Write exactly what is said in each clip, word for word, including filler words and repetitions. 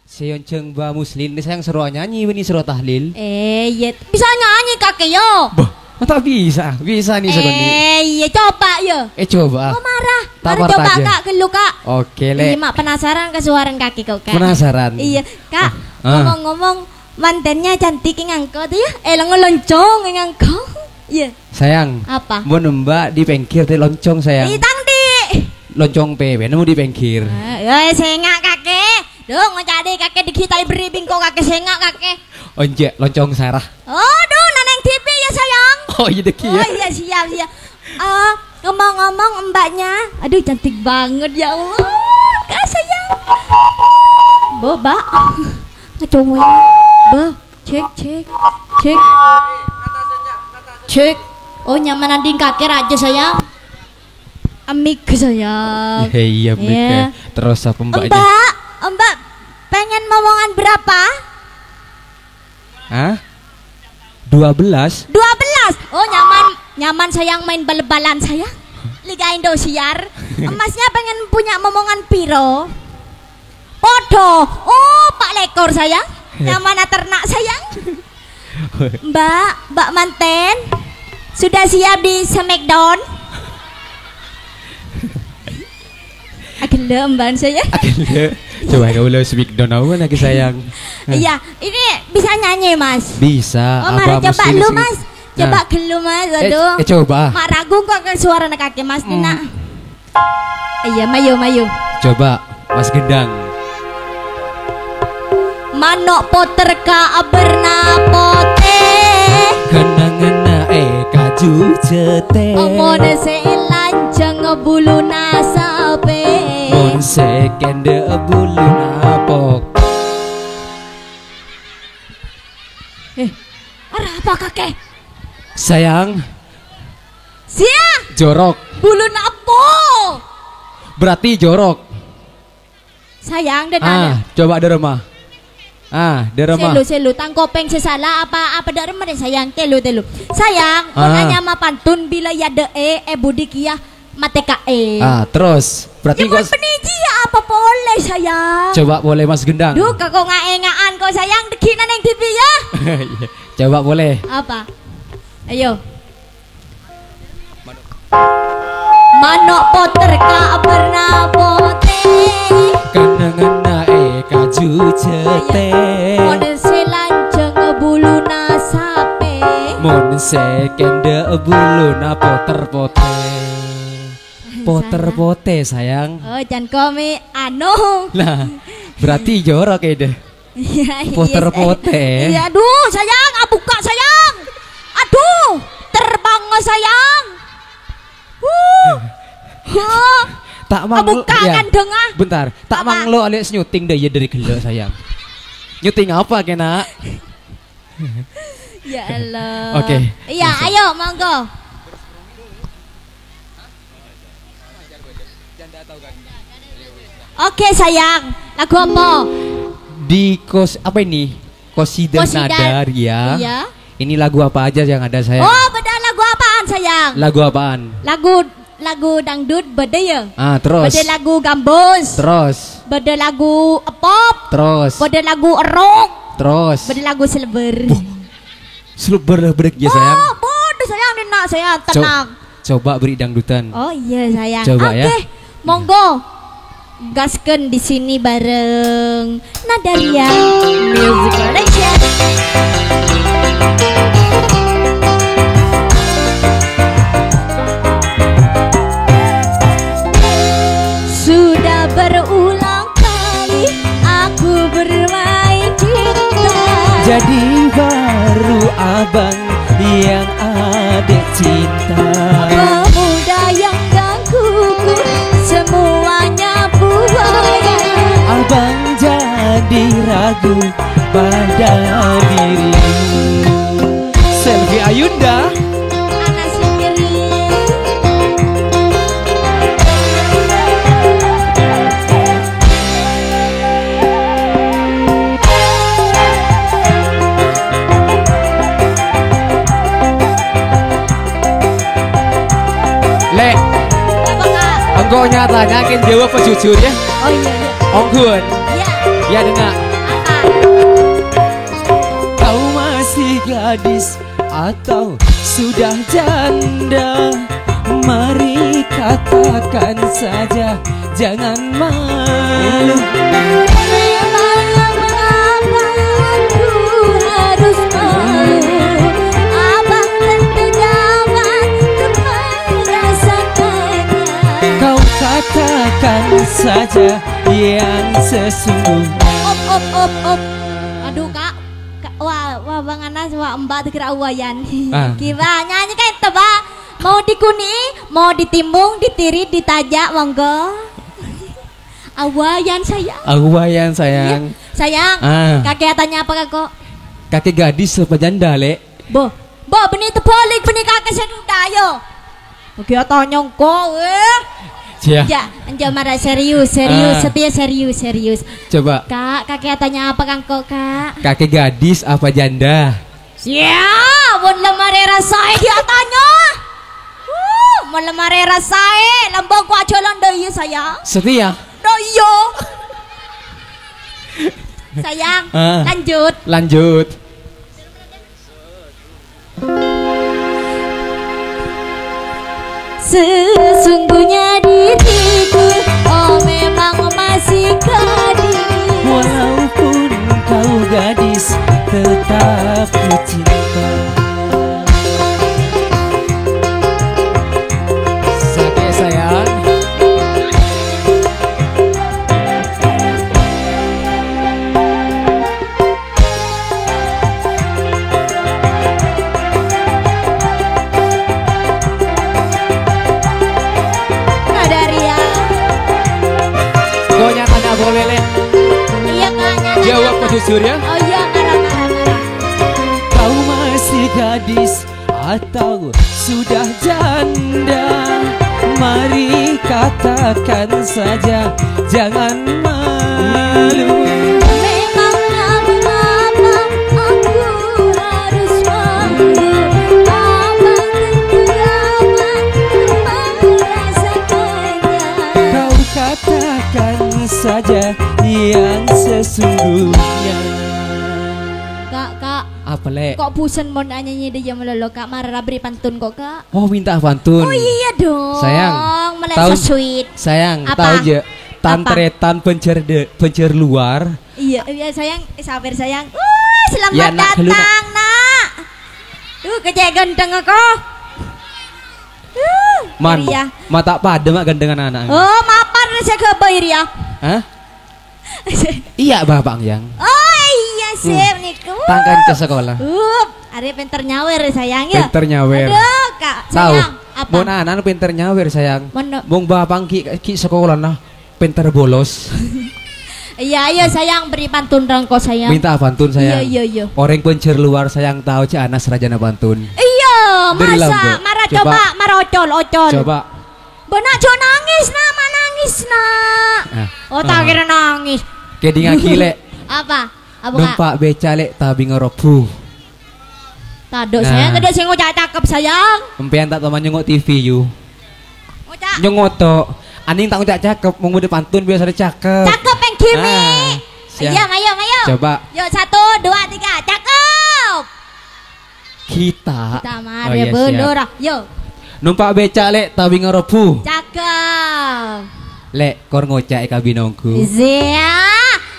Sè èonjhâng Mbah Muslin, nè, sayang, soro nyanyi, bânnè soro tahlil. Eh, iyâ. Bisa nyanyi, kakè, yo? Bâh, ta' bisa. Bisa, nè, soro, nè. Eh, iyâ, coba, yo. Eh, coba. Oh, marah. Ta' Mari parcajâ. Coba, Kak, ghâllu, Kak. Oke, Lè'. Iyâ, ma' penasaran ka suarana kakè, kok, Kak. Penasaran? Iyâ, Kak. Ah. Ngomong-ngomong, mantannya cantik yang engkau tuh, ya? Eh, lengo loncong yang engkau. Iyâ. Sayang. Apa? Mon Mbak di pèngghir, di loncong, sayang. Di tang, di. Loncong pè, pè, nemu di pèngghir. Eh, ya, sènga', kakè. Duh, ngoca' dhi kakè dâggi' ta' èberri' bi' engko' kakè sènga' kakè. Oh, enjâ', loncong Sarah. Oh, duh, naneng T V ya, sayang. Oh, iyâ, dâggi' ya. Oh, iya, siap, siap. Eh, ngomong-ngomong, mbaknya, aduh, cantik banget, ya Allah. Kak, sayang. Bo, Mbak. Ngecowok. Bo, cek, cek, cek. Cek. Oh, nyaman anding kakè rajâ, sayang. Amik, sayang. Iya, iya, Mik, Iya. ya. Terus apa, Mbak, ya? Mbak, Mbak pengen momongan berapa? Hah? Dua belas? Dua belas. Oh, nyaman, nyaman, sayang, main bal-balan, sayang. Liga Indosiar. Emasnya pengen punya momongan piro? Podo. Oh, empat lekor, sayang. Nyaman ternak, sayang. Mbak, Mbak manten, sudah siap di Smackdown? Agellâ', Mbak, saya. Agellâ'. Coba kaulâ Smackdown apa lagi, sayang? Iya, ini bisa nyanyi, Mas. Bisa. Oh, mari Abah coba Muslim lu, sih. Mas. Coba Nah. ghâllu, Mas. Eh, Aduh. eh, coba. Ma' ragu kok ke suarana kakè, Mas. Hmm. Dina. Iya, mayu, mayu. Coba, Mas Gendang. Mano' potèr ka abârna potè. Kennengnganna è kaju jâtè. Mon sè lanjhâng buluna sapè. Mon sè kendhâ' buluna pok. Eh, arapa kakè? Sayang. Sia. Jorok. Buluna apa? Berarti jorok. Sayang, dâ' Ah, tanya. coba dâ' remma. Ah, dâ' remma. Selu, selu. Tang kopèng sè sala apa, apa dâ' remma, deh, sayang? Telu, telu. Sayang, Ah. mon anyama pantun bilâ yâ dâ'è, è budi kèya matè ka'è. Ah, terus. Berarti Ya, mon kok s- peniji ya apa polè, sayang? Coba polè, Mas Gendang. Duh, kok ngaènga'an kok, sayang, dâggi'na neng T V ya? Iya. Coba polè. Apa? Ayo. Mano' potèr ka abârna potè. Kennengnganna è kaju jâtè. Mon sè lanjhâng buluna sapè. Mon sè kendhâ' buluna potèr potè. Potèr potè, sayang. Oh, jan komè anu. Lah, berarti jorok ya, deh. Iya, iya, Potèr potè. Iya, aduh, sayang, abuka, sayang. Aduh, terbang, sayang. Huh. Huh. Tak mang Abuka ya. Kan, dengah. Bentar, tak Apa? Mang lo alias nyuting deh ya dari gelo, sayang. Nyuting apa kena? Ya Allah. Oke. Iya, Masuk. Ayo, monggo. Oke, sayang. Lagu apa? Di kos-, apa ini? Qasidah Qasidah. Nada Ria. Iya. Ini lagu apa aja yang ada, sayang? Oh, bâdâ lagu apaan, sayang? Lagu apaan? Lagu, lagu dangdut bâdâ ya? Ah, terus? Bâdâ lagu gambus. Terus? Bâdâ lagu pop. Terus? Bâdâ lagu rock. Terus? Bâdâ lagu seleber. Buh. Seleber berek ya, sayang. Oh, bâdâ, sayang, enak, sayang, Co-, tenang. Coba beri dangdutan. Oh iya, sayang. Coba, ya. Oke, monggo. Gasken di sini bareng Nadaria Music Collection. Sudah berulang kali aku bermain cinta. Jadi baru abang yang adek cinta. Pemuda yang gangguku semuanya buaya. Abang jadi ragu pada dirimu. Selvi Ayunda. Ana sendiri. Lek. Apa, Kak? Engko' nyatanya, kin jawab apa jujur, ya? Oh, iya, iya. Onggun. Iya. Ya, dengar. Kau masih gadis atau sudah janda? Mari katakan saja, jangan malu. Memangnya mengapa aku harus malu? Abang tentu dapat merasakannya. Kau katakan saja yang sesungguhnya. Op, op, op, op. Aduh, Kak. Ka-, wa-, wa-, Bang Anas, wa-, Mbak Tegar Awayan. Ah. Gimana nyanyi kan itu, Pak? Mau dikuni, mau ditimbung, ditirit, ditajak, monggo. Awayan, sayang. Awayan, sayang. Iya, sayang. Ah. Kakek tanya apa, Kak, kok? Kakek gadis apa janda, Lek? Bo, bo, bânnè tebalik, bânnè kakè sè duda, ayo. Oke, atanya engko', eh. Sia. Ya, enja' marah, serius, serius, Ah. setia, serius, serius. Coba. Kak, kakè atanya apa ka engko', Kak? Kakè gadis apa janda? Sia, mon la marè rasaè dia tanya. Uh, mon la marè rasaè, lambang ku ajalan dâ' iyâ, sayang. Setia? Dâ' iyâ. Sayang, Ah. lanjut. Lanjut. Sesungguhnya diriku, oh, memang masih gadis. Walaupun kau gadis, tetap ku cinta. Sakit, sayang. Kok nyatanya boleh, Lek? Iya, Kak, nyatanya. Jawab apa? Kok jujur, ya? Oh iya, ngarang, ngarang, ngarang. Kau masih gadis atau sudah janda? Mari katakan saja, jangan malu. Memangnya mengapa aku harus malu? Apa tentu dapat merasakannya? Kau katakan saja yang sesungguhnya. Kak, Kak. Apa, Lek? Kok bosen mon anyanyi dâ' iyâ malolo, Kak? Mara beri pantun kok, Kak. Oh, minta pantun. Oh, iya dong. Sayang, Malah taon, so sweet. Sayang, Apa? taon ya, Apa? tantretan penjer de-, penjer luar. Iya, iya, sayang. Eh, sabar, sayang. Uh, selamat Ya, nak, dulu, nak. datang, Nak. Tuh, kecek ganteng aku. Uh, Man, iya. mata pada mak gandengan anak. Oh, mapan saya ke bayar ya. Hah? Iya, Bapak Yang. Oh, iya, sip, Hmm. niku. Tangkan ke sekolah. Up, are pinter nyawer, sayang, ya? Pinter nyawer. Aduh, Kak, Tahu, sayang, apa? mon anak pinter nyawer, sayang. Mon- Mong Bapak ki, ki sekolah, nah, pinter bolos. Iya, iya, sayang, beri pantun rengko, sayang. Minta pantun, sayang. Iya, iya, iya. Orang penjer luar, sayang, tahu cak anak serajana pantun. Iya, Beri masa? lampu. Mara Coba. coba, mara ocol, ocol. Coba. Bâ, Nak, jhâ' nangis, Nak, ma' nangis, Nak. Ah, Oh, tak ah. kira nangis. Kèdingngaghi, Lè'. Apa? Apa, Kak? Nompa' bèca', Lè', tabingnga robbhu. Tadâ', Nah. sayang, tadâ' sè ngoca' cakep, sayang. Empèyan ta' toman nyongngo' T V, yu. Ngoca'. Nyongngo' to'. Anèng ta' ngoca' cakep, mon bâdâ pantun biyasana cakep. Cakep, èngghi, Mi. Ah, siap. Ayo, ayo, ayo. Coba. Yuk, satu, dua, tiga. Cakep. Kita. Kita Oh, mare iya, bener, siap. ah. Yo. Nompa' bèca', Lè', tabingnga robbhu. Cakep. Lè', kor ngoca' è kabin ongghu. Iya.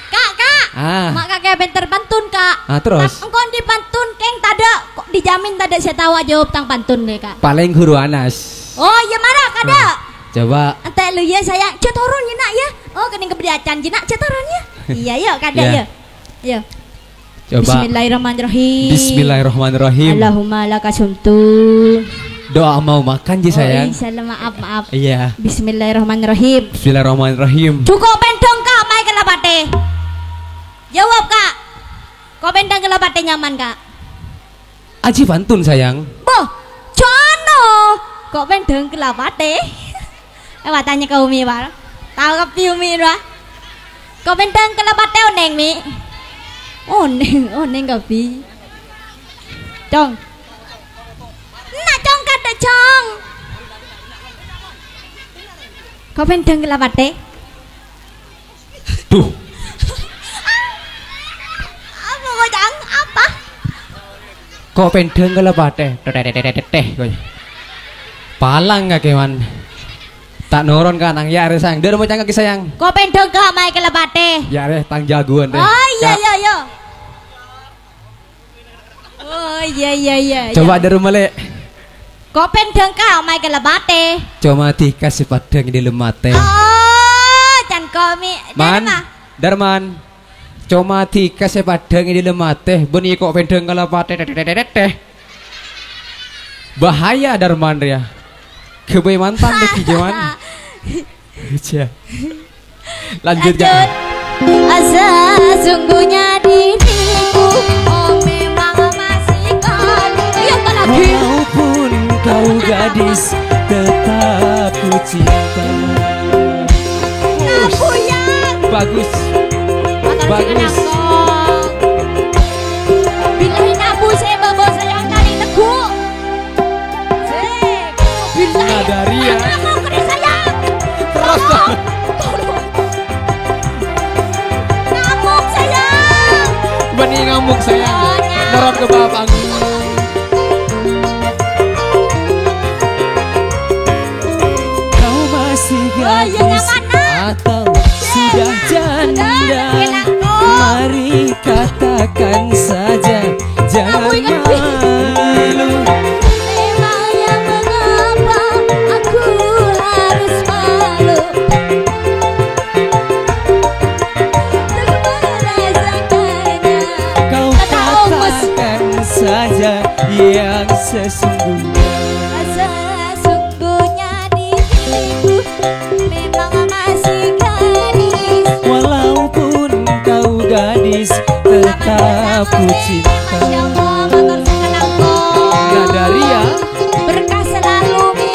Kak, Kak. Ah. Ma' Kak kè pènter pantun, Kak. Ah, terus? Tang engko' andi' pantun, kèng tadâ'. Kok dijamin tadâ' sè tao ajâwâb tang pantun, lè', Kak. Palèng ghuru Anas. Oh, iya, mara, kadâ'. Ah, coba. Entè' lu, ya, sayang. Jhâ' toron, ya, Nak, ya. Oh, kènèng kebeli acan, ya, Nak. Jhâ' toron, ya. Iya, yuk, kadâ', Iya. yuk. Yuk. Coba. Bismillahirrahmanirrahim. Bismillahirrahmanirrahim. Allahumma laka sumtu. Doa mau makan, Ji, Oh, sayang. iya, salah, maaf, maaf. Iya. Bismillahirrahmanirrahim. Bismillahirrahmanirrahim. Jhuko' pèndhâng, Kak, maè kala patè. Jawab, Kak. Ko' pèndhâng kala patè nyaman, Kak? Aji pantun, sayang. Boh, jono. Ko' pèndhâng kala patè. Eh, wa tanya ka Umi, Wal. Tao kabbhi Umi, wa. Ko' pèndhâng kala patè onèng, Mi? Onèng, onèng kabbhi. Cong. Enna', Cong, kadâ', Cong. Ko' pèndhâng kala patè. Duh. Ko' pendhâng kala patè. Tètè, tètè, tètè, koy. Palang ka kèwan. Ta' noron ka nang, ya, arè, sayang. Dâr mo cangkak, sayang. Ko' pendhâng ka maè kala patè. Ya, arè, tang jagoan, rè. Oh, iyâ, Ka- iyâ, iyâ. Oh, iyâ, iyâ, iyâ, iyâ. Coba dâr malè. Ko' pendhâng ka maè kala patè. Coma dhika sè padhâng è dâlem atè. Oh, can komi. Man. Dâr, ma. Darman. Coma dhika sè padhâng è dâlem atè, bânnè ko' pendhâng kala patè, tètè, tètè, tètè. Bahaya, Darman, rèya. Ghâbây mantan lagi, Jaman. Ija. Lanjut, Kak. Lanjut. Sesungguhnya diriku, oh, memang masih kau. Iya, kok lagi? Walaupun kau gadis, tetap ku cinta. Nabu, ya. Bagus. Bagus. Billahi, nabu sè babo sayang kali negu. Sik. Billahi. Nah, dari ya. Aku mau kena sayang. Terus. Tolong. Tolong. Ngamuk, sayang. Bânnè ngamuk, sayang. Oh, ya. Nurut ka bapa. Kau masih gadis atau sudah janda? Mari katakan saja, jangan malu. Memangnya mengapa aku harus malu? Untuk merasakannya. Kau katakan saja yang sesungguhnya. Sesungguhnya diriku memang masih gadis. Walaupun kau gadis, tetap ku cinta. Masya Allah, matur suwun, Angkong. Nah, dari ya. Berkah selalu, Mi.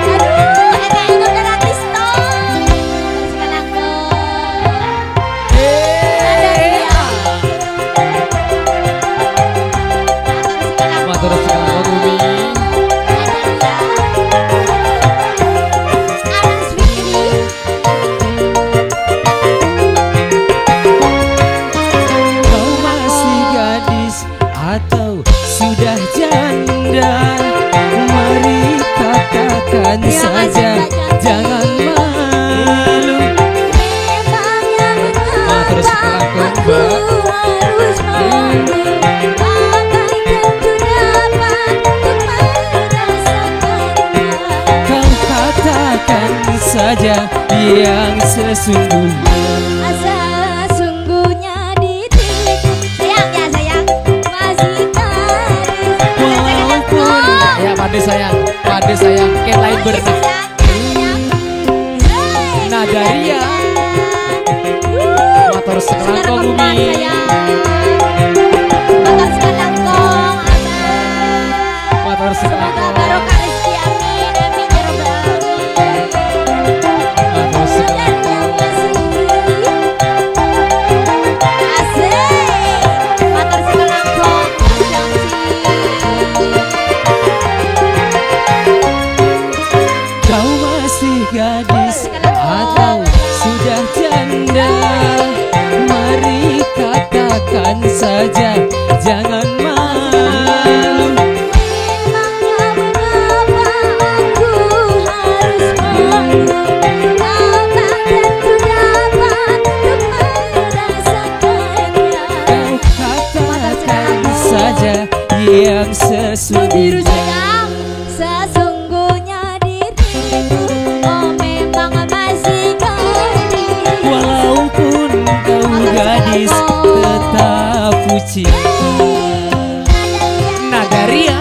Aduh, enak itu gratis, toh. Matur suwun, Angkong. Ada dia. Matur suwun, Bumi. Kau masih gadis atau sudah janda? Mari katakan saja, jangan malu. Matur suwun, Mbak. Kau katakan saja yang sesungguhnya. Sesungguhnya diriku, sayang ya, sayang, masih gadis. Walaupun, ya, padhâ sayang, padhâ sayang, kèng laèn bârna. Sayang, sayang. Nah, dari ya. Matur sakalangkong, Umi. Matur sakalangkong, Abang. Matur sakalangkong. Semoga barokah rezeki, amin, amin, ya rabbal alamin. Matur sakalangkong. Asik. Matur sakalangkong, Mas Syamsi. Kau masih gadis atau sudah janda? Mari katakan saja, jangan malu. Memangnya mengapa aku harus malu? Apa tentu dapat untuk merasakannya? Kau katakan saja yang sesungguhnya. Sesungguhnya diriku, oh, memang masih gadis. Walaupun kau gadis, tetap ku cinta. Nagari ya.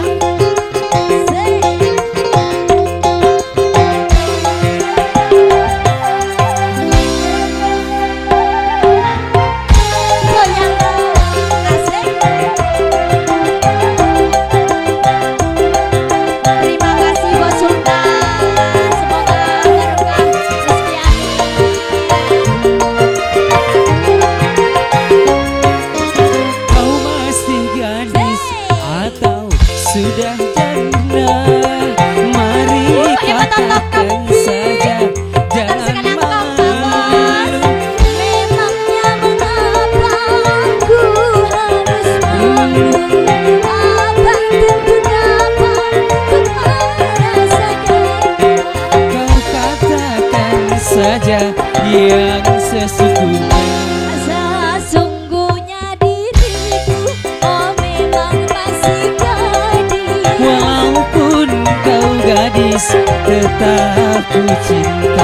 Terima kasih, Bos Sultan. Semoga barokah rezeki, amin. Kau masih Yang sesungguhnya. Sesungguhnya diriku, oh, memang masih gadis. Walaupun kau gadis, tetap ku cinta.